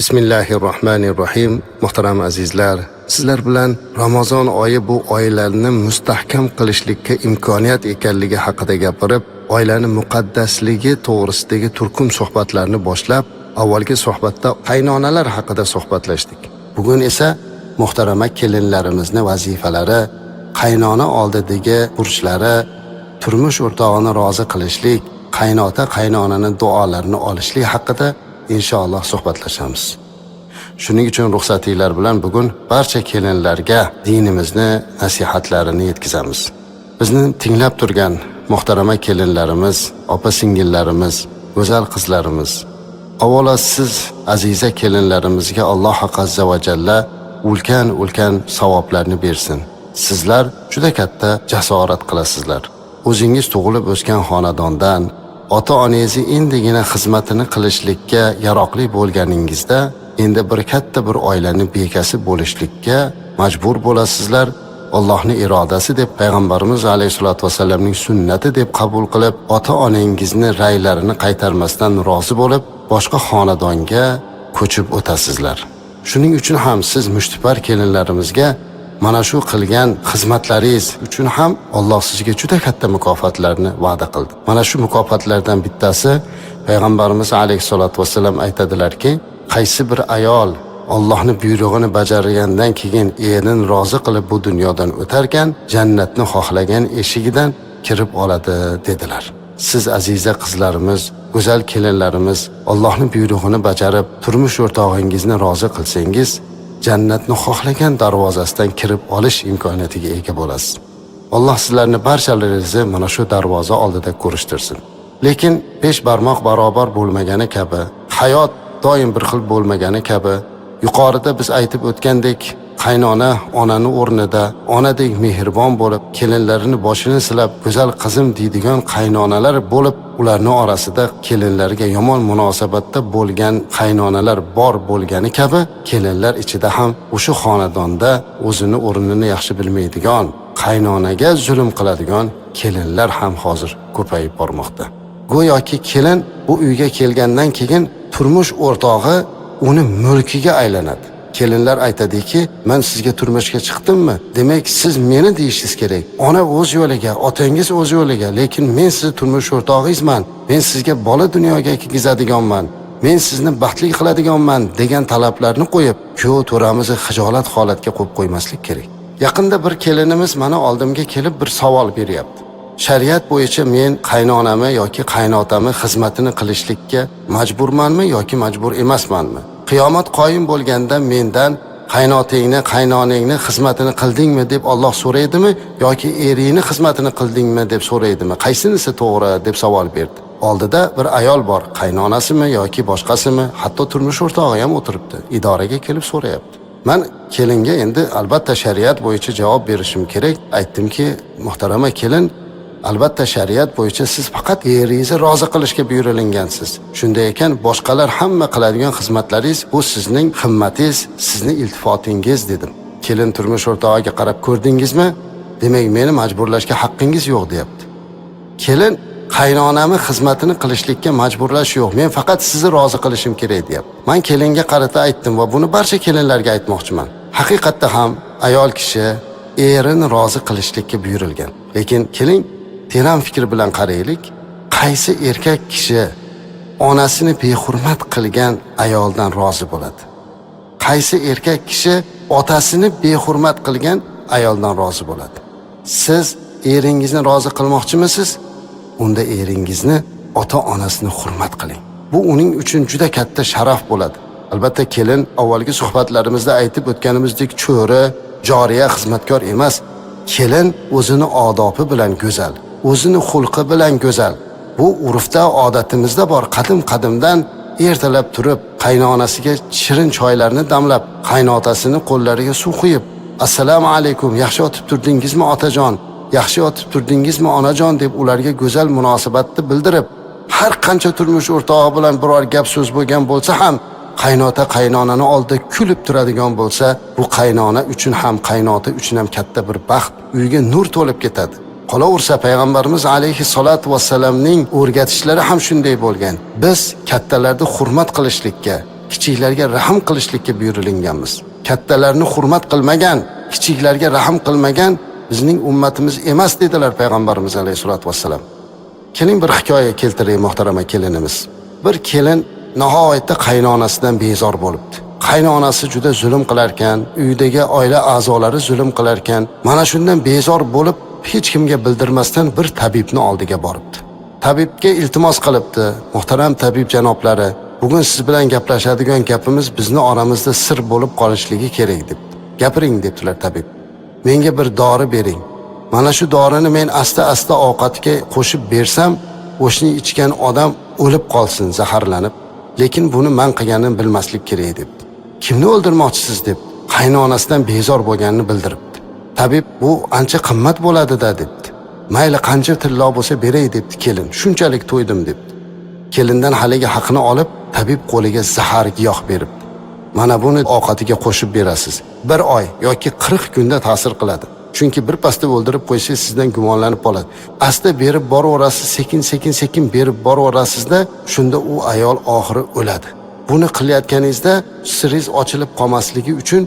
Bismillahir Rohmanir Rohim. Muhtaram azizlar, sizlar bilan Ramazon oyi bu oilalarni mustahkam qilishlikka imkoniyat ekanligi haqida gapirib, oilani muqaddasligi to'g'risidagi turkum suhbatlarni boshlab, avvalgi suhbatda qaynonalar haqida suhbatlashdik. Bugun esa muhtarama kelinlarimizni vazifalari, qaynona oldidagi burchlari, turmush o'rtog'ini rozi qilishlik, qaynota qaynonani duolarini olishlik haqida inshaalloh suhbatlashamiz. Shuning uchun ruxsatinglar bilan bugun barcha kelinlarga dinimizni nasihatlarini yetkazamiz. Bizni tinglab turgan muhtarama kelinlarimiz, opa singillarimiz, go'zal qizlarimiz, avvalo siz aziza kelinlarimizga Alloh azza va jalla ulkan ulkan savoblarni bersin. Sizlar juda katta jasorat qilasizlar. O'zingiz tug'ilib o'sgan xonadondan ota-onangizni endigina xizmatini qilishlikka yaroqli bo'lganingizda endi bir katta bir oilani bekasi bo'lishlikka majbur bo'lasizlar. Allohning irodasi deb, payg'ambarimiz alayhisolatu vasallamning sunnati deb qabul qilib, ota-onangizni ra'ylarini qaytarmasdan rozi bo'lib, boshqa xonadonga ko'chib o'tasizlar. Shuning uchun ham siz mushtipar kelinlarimizga mana shu qilgan xizmatlaringiz uchun ham Alloh sizga juda katta mukofotlarni va'da qildi. Mana shu mukofotlardan bittasi, payg'ambarimiz alayhisolatu vasallam aytadilarki, qaysi bir ayol Allohning buyrug'ini bajargandan keyin erini rozi qilib bu dunyodan o'tarkan, jannatni xohlagan eshigidan kirib oladi dedilar. Siz aziza qizlarimiz, go'zal kelinlarimiz Allohning buyrug'ini bajarib, turmush o'rtog'ingizni rozi qilsangiz, jannatni xohlagan darvozasidan kirib olish imkoniyatiga ega bo'lasiz. Alloh sizlarni barchalaringizni mana shu darvoza oldida ko'rishtirsin. Lekin besh barmoq barobar bo'lmagani kabi, hayot doim bir xil bo'lmagani kabi, yuqorida biz aytib o'tgandek, qaynona onani o'rnida onadek mehribon bo'lib, kelinlarini boshini silab, go'zal qizim deydigan qaynonalar bo'lib, ularni orasida kelinlarga yomon munosabatda bo'lgan qaynonalar bor bo'lgani kabi, kelinlar ichida ham o'sha xonadonda o'zini o'rnini yaxshi bilmaydigan, qaynonaga zulm qiladigan kelinlar ham hozir ko'payib bormoqda. Go'yoki kelin bu uyga kelgandan keyin turmush o'rtog'i uni mulkiga aylanadi. Kelinlar aytadiki, men sizga turmushga chiqdimmi? Demak, siz meni deyishingiz kerak. Ona o'z yo'liga, otangiz o'z yo'liga, lekin men sizni turmush o'rtog'ingizman. Men sizga bola dunyoga kirgizadiganman. Men sizni baxtli qiladiganman degan talablarni qo'yib, kuyov to'ramizni xijolat holatga qo'yib qo'ymaslik kerak. Yaqinda bir kelinimiz mana oldimga kelib bir savol beryapti. Shariat bo'yicha men qaynonami yoki qaynotamni xizmatini qilishlikka majburmanmi yoki majbur emasmanmi? Qiyomat qoyim bo'lganda mendan qaynotingni, qaynonangni xizmatini qildingmi deb Alloh so'raydimi yoki eringni xizmatini qildingmi deb so'raydimi? Qaysinisi to'g'ri deb savol berdi. Oldida bir ayol bor, qaynonasimi yoki boshqasimi, hatto turmush o'rtog'i ham o'tiribdi. Idoraga kelib so'rayapti. Men kelinga endi albatta shariat bo'yicha javob berishim kerak. Aytdimki, muhtarama kelin, albatta shariat bo'yicha siz faqat eringizni rozi qilishga buyurilgansiz. Shunday ekan, boshqalar hamma qiladigan xizmatlaringiz bu sizning himmatingiz, sizni iltifotingiz dedim. Kelin turmush o'rtog'iga qarab, ko'rdingizmi? Demak, meni majburlashga haqqingiz yo'q deyapti. Kelin qaynonamni xizmatini qilishlikka majburlash yo'q. Men faqat sizni rozi qilishim kerak deyapti. Men kelinga qarata aytdim va buni barcha kelinlarga aytmoqchiman. Haqiqatda ham ayol kishi erini rozi qilishlikka buyurilgan. Lekin keling, teran fikr bilan qaraylik, qaysi erkak kishi onasini behurmat qilgan ayoldan rozi bo'ladi? Qaysi erkak kishi otasini behurmat qilgan ayoldan rozi bo'ladi? Siz eringizni rozi qilmoqchimisiz? Unda eringizni ota-onasini hurmat qiling. Bu uning uchun juda katta sharaf bo'ladi. Albatta kelin avvalgi suhbatlarimizda aytib o'tganimizdek cho'ri, joriya, xizmatkor emas. Kelin o'zini odobi bilan go'zal, o'zini xulqi bilan go'zal. Bu urfda, odatimizda bor. Qadim-qadimdan ertalab turib qaynonasiga shirin choylarni damlab, qaynotasini qo'llariga suv quyib, assalomu alaykum, yaxshi yotib turdingizmi otajon, yaxshi yotib turdingizmi onajon deb ularga go'zal munosabatni bildirib, har qancha turmush o'rtog'i bilan biror gap so'z bo'lgan bo'lsa ham qaynota qaynonani oldida kulib turadigan bo'lsa, bu qaynona uchun ham qaynota uchun ham katta bir baxt, uyga nur to'lib ketadi. Qolaversa payg'ambarimiz alayhissalatu vassalamning o'rgatishlari ham shunday bo'lgan. Biz kattalarni hurmat qilishlikka, kichiklarga rahm qilishlikka buyurilganmiz. Kattalarni hurmat qilmagan, kichiklarga rahm qilmagan bizning ummatimiz emas dedilar payg'ambarimiz alayhisolatu vassalam. Keling bir hikoya keltiray muhtarama kelinimiz. Bir kelin nihoyatda qaynonasidan bezor bo'libdi. Qaynonasi juda zulm qilarkan, uydagi oila a'zolari zulm qilarkan, mana shundan bezor bo'lib hech kimga bildirmasdan bir tabibni oldiga boribdi. Tabibga iltimos qilibdi: "Muhtaram tabib janoblari, bugun siz bilan gaplashadigan gapimiz bizni oramizda sir bo'lib qolishligi kerak" debdi. "Gapiring" debdilar tabib. "Menga bir dori bering. Mana shu dorini men asta-asta ovqatga qo'shib bersam, o'shni ichgan odam o'lib qolsin zaharlanib. Lekin buni men qilganimni bilmaslik kerak" debdi. "Kimni o'ldirmoqchisiz?" deb qaynonasidan bezor bo'lganini bildiribdi. Tabib: "Bu ancha qimmat bo'ladi-da" debdi. "Mayli, qancha tillo bo'lsa beray" debdi kelin. "Shunchalik to'ydim" debdi. Kelindan haligi haqini olib, tabib qo'liga zahar giyoh beribdi. "Mana buni ovqatiga qo'shib berasiz. 1 oy yoki 40 kunda ta'sir qiladi. Chunki bir pasda o'ldirib qo'ysangiz sizdan gumonlanib qoladi. Asta berib boraverasiz, sekin-sekin berib boraverasizda, shunda u ayol oxiri o'ladi. Buni qilayotganingizda siringiz ochilib qolmasligi uchun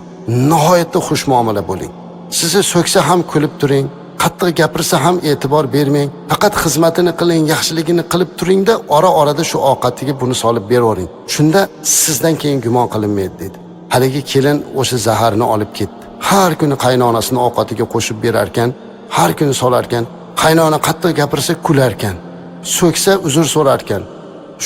nihoyatda xush muomala bo'ling. Sizni so'ksa ham kulib turing, qattiq gapirsa ham e'tibor bermang. Faqat xizmatini qiling, yaxshiligini qilib turingda, ora-orada shu ovqatiga buni solib beravering. Shunda sizdan keyin gumon qilinmaydi" dedi. Haligi kelin o'sha zaharni olib ketdi. Har kuni qaynonasini ovqatiga qo'shib berarkan, har kuni solarkan, qaynona qattiq gapirsa kularkan, so'ksa uzr so'rarkan.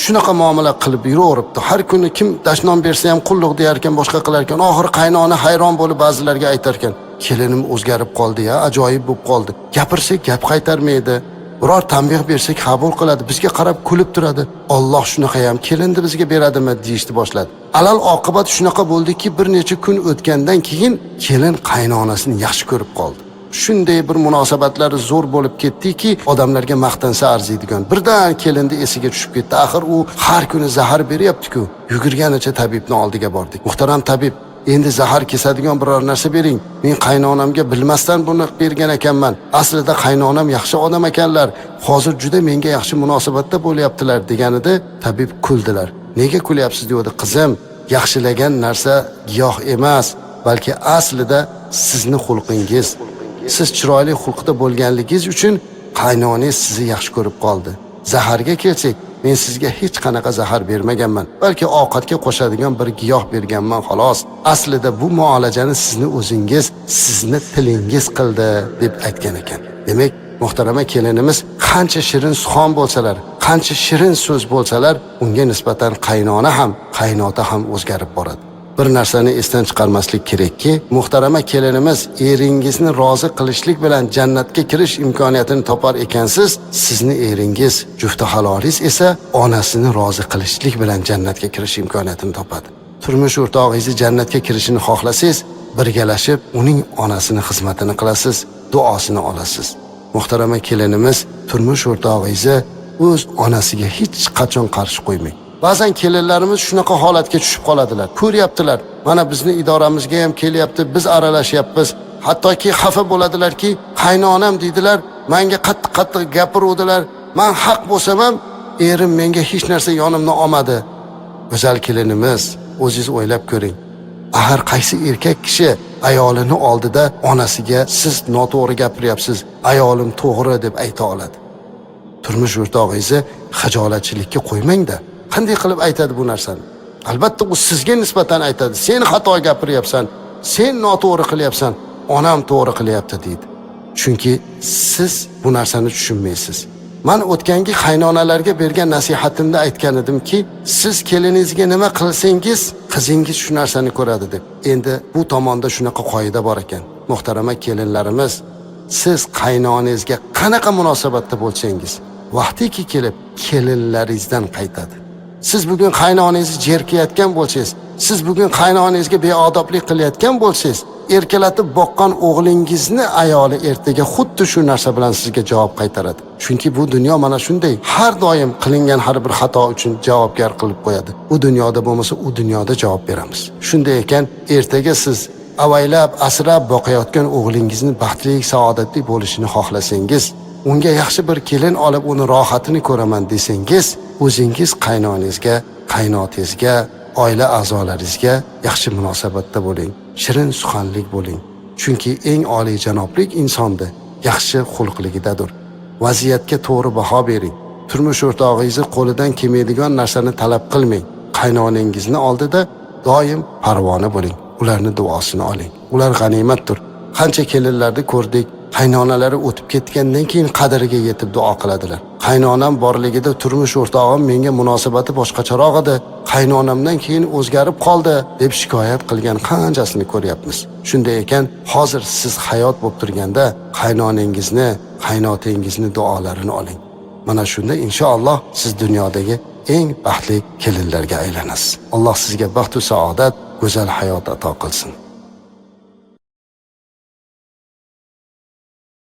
Shunaqa muomala qilib yuraveribdi. Har kuni kim dashnom bersa ham qulluq deyarkan, boshqa qilarkan. Oxiri qaynona hayron bo'lib ba'zilarga aytarkan: "Kelinim o'zgarib qoldi ya, ajoyib bo'lib qoldi. Gapirsak gap qaytarmaydi. Biror tanbeh bersak qabul qiladi, bizga qarab kulib turadi. Alloh shunaqa ham kelinni bizga beradimi?" deyishni boshladi. Alal oqibat shunaqa bo'ldiki, bir necha kun o'tgandan keyin kelin qaynonasini yaxshi ko'rib qoldi. Shunday bir munosabatlari zo'r bo'lib ketdiki, odamlarga maqtansa arziydigan. Birdan kelinni esiga tushib ketdi. Axir u har kuni zahar beryapti-ku. Yugurganicha tabibni oldiga bordik. "Muhtaram tabib, endi zahar kesadigan biror narsa bering. Men qaynonamga bilmasdan buni bergan ekanman. Aslida qaynonam yaxshi odam ekanlar. Hozir juda menga yaxshi munosabatda bo'lyaptilar" deganida tabib kuldilar. "Nega kulyapsiz?" dedi. "Qizim, yaxshilagan narsa giyoh emas, balki aslida sizni xulqingiz. Siz chiroyli xulqda bo'lganligingiz uchun qaynonangiz sizni yaxshi ko'rib qoldi. Zaharga kelsak, men sizga hech qanaqa zahar bermaganman, balki ovqatga qo'shadigan bir giyoh berganman xolos. Aslida bu muolajani sizni o'zingiz, sizni tilingiz qildi" deb aytgan ekan. Demak, muhtarama kelinimiz qancha shirin suxon bo'lsalar, qancha shirin so'z bo'lsalar, unga nisbatan qaynona ham, qaynota ham o'zgarib boradi. Bir narsani esdan chiqarmaslik kerakki, muhtarama kelinimiz eringizni rozi qilishlik bilan jannatga kirish imkoniyatini topar ekansiz, sizni eringiz, jufti halolingiz esa onasini rozi qilishlik bilan jannatga kirish imkoniyatini topadi. Turmush o'rtog'ingizni jannatga kirishini xohlasangiz, birgalashib uning onasini xizmatini qilasiz, duosini olasiz. Muhtarama kelinimiz, turmush o'rtog'ingizni o'z onasiga hech qachon qarshi qo'ymang. Ba'zan kelinlarimiz shunaqa holatga tushib qoladilar. Ko'ryaptilar, mana bizni idoramizga ham kelyapti, biz aralashyapmiz. Hattoki xafa bo'ladilarki, qaynonam deydilar, menga qattiq-qattiq gapiruvdilar. Men haq bo'lsam ham erim menga hech narsa yonimni olmadi. Go'zal kelinimiz, o'zingiz o'ylab ko'ring. Axir qaysi erkak kishi ayolini oldida onasiga siz noto'g'ri gapiryapsiz, ayolim to'g'ri deb ayta oladi? Turmush o'rtog'ingizni xijolatchilikka qo'ymangda. Qanday qilib aytadi bu narsani? Albatta u sizga nisbatan aytadi. Sen xato gapiryapsan, sen noto'g'ri qilyapsan, onam to'g'ri qilyapti deydi. Chunki siz bu narsani tushunmaysiz. Men o'tgangi qaynonalarga bergan nasihatimda aytgan edimki, siz keliningizga nima qilsangiz, qizingiz shu narsani ko'radi deb. Endi bu tomonda shunaqa qoida bor ekan. Muhtarama kelinlarimiz, siz qaynonangizga qanaqa munosabatda bo'lsangiz, vaqtiki kelib kelinlaringizdan qaytadi. Siz bugun qaynonangizni jerkayotgan bo'lsangiz, siz bugun qaynonangizga beodoblik qilayotgan bo'lsangiz, erkalatib boqqan o'g'lingizni ayoli ertaga xuddi shu narsa bilan sizga javob qaytaradi. Chunki bu dunyo mana shunday, har doim qilingan har bir xato uchun javobgar qilib qo'yadi. Bu dunyoda bo'lmasa, u dunyoda javob beramiz. Shunday ekan, ertaga siz avaylab, asrab boqayotgan o'g'lingizni baxtli, saodatli bo'lishini xohlasangiz, unga yaxshi bir kelin olib uni rohatini ko'raman desangiz, o'zingiz qaynonangizga, qaynotingizga, Oila a'zolaringizga yaxshi munosabatda bo'ling, shirin suxanlik bo'ling. Chunki eng oliyjanoblik insonda yaxshi xulqligidadir. Vaziyatga to'g'ri baho bering. Turmush o'rtog'ingizni qo'lidan kelmaydigan narsani talab qilmang. Qaynonangizni oldida doim parvona bo'ling. Ularni duosini oling. Ular g'animatdir. Qancha kelinlarni ko'rdik, qaynonalari o'tib ketgandan keyin qadriga yetib duo qiladilar. Qaynonam borligida turmush o'rtog'im menga munosabati boshqacharoq edi, qaynonamdan keyin o'zgarib qoldi deb shikoyat qilgan qanchasini ko'ryapmiz. Shunday ekan, hozir siz hayot bo'lib turganda qaynonangizni, qaynotangizni duolarini oling. Mana shunda inshaalloh siz dunyodagi eng baxtli kelinlarga aylanasiz. Alloh sizga baxt va saodat, go'zal hayot ato qilsin.